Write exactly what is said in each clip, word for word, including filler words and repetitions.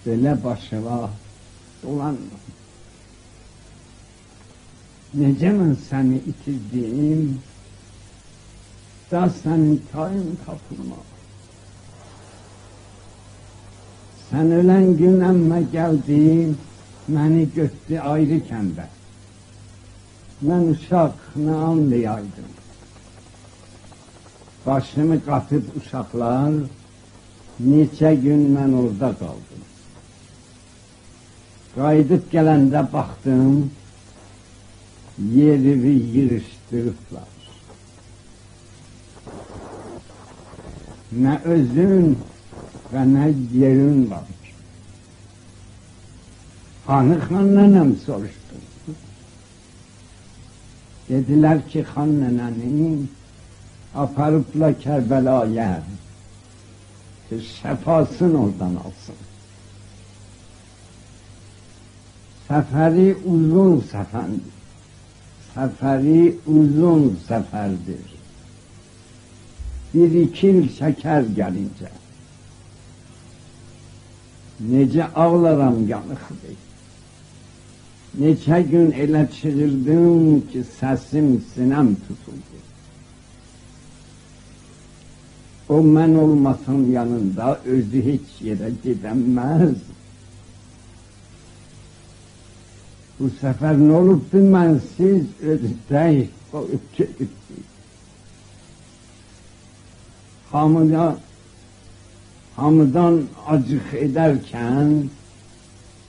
بئله باشیوا دولانما. نئجه من سنی ایتیردیم، دا سنین تایین تاپیلماز. سن اؤلن گون عمه گلدی، منی گؤتدو آیری کنده. من اوشاق، نه آنلایایدیم؟ باشیمی قاتیب اوشاقلار، نئچه گون من اورادا قالدیم. قاییدیب گلنده باخدیم، یئریوی ییغیشدیریبلار. نه اؤزون و نه یئرین وار. «هانی خان ننه‌م؟» سوروشدوم. دئدیلر کی، خان ننه‌نی آپاریبلار کربلایا، کی شفاسینی اورادان آلسین. سفری اوزون سفندیر. سفری اوزون سفردیر. بیر ایکی ایل چکر گلینجه. نئجه آغلارام یانیقلی. نئچه گون ائله چیغیردیم کی، سسیم، سینه‌م توتولدو. او، من اولماسام یانیندا، اؤزو هئچ یئره گئدنمز. بو سفر نه اولوبدو، منسیز اؤزو تک قویوب گئدیبدی. هامیدا، هامیدان آجیق ائدرکن،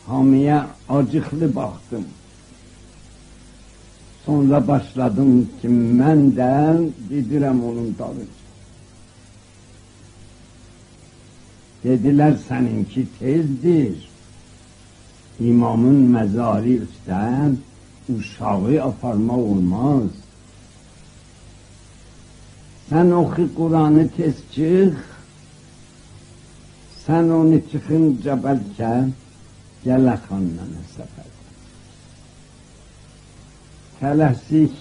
هامییا آجیقلی باخدیم. سونرا باشلادیم کی، من ده گئدیرم اونون دالینجا. دئدیلر، سنینکی تئزدیر. امامین مزاری اوسته اوشاغی آپارماق اولماز. سن اوخو قرآنی، تئز چیخ. سن اونو چیخینجا بلکه گله خان ننه سفردن. تله‌سیک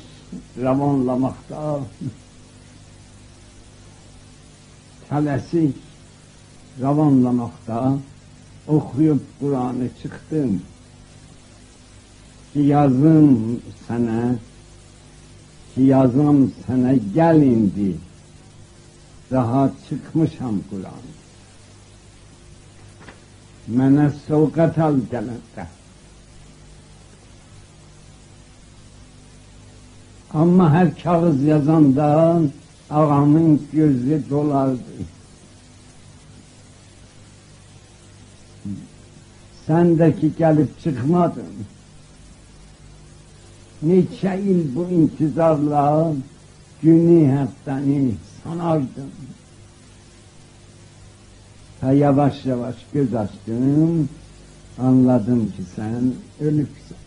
روانلاماقدا، تله‌سیک روانلاماقدا اوخویوب قرآنی چیخدیم. کی یازیم سنه، کی یازام سنه، گل ایندی. داها چیخمیشام قرآنی. منه سوقات آل گلنده. آمما هر کاغیذ یازاندا آغامین گؤزو دولاردی. سن ده کی گلیب چیخمادین. نئچه ایل بو انتظارلا گونو، هفته‌نی ساناردیم. تا یاواش-یاواش گؤز آچدیم، آنلادیم کی، سن اؤلوبسن.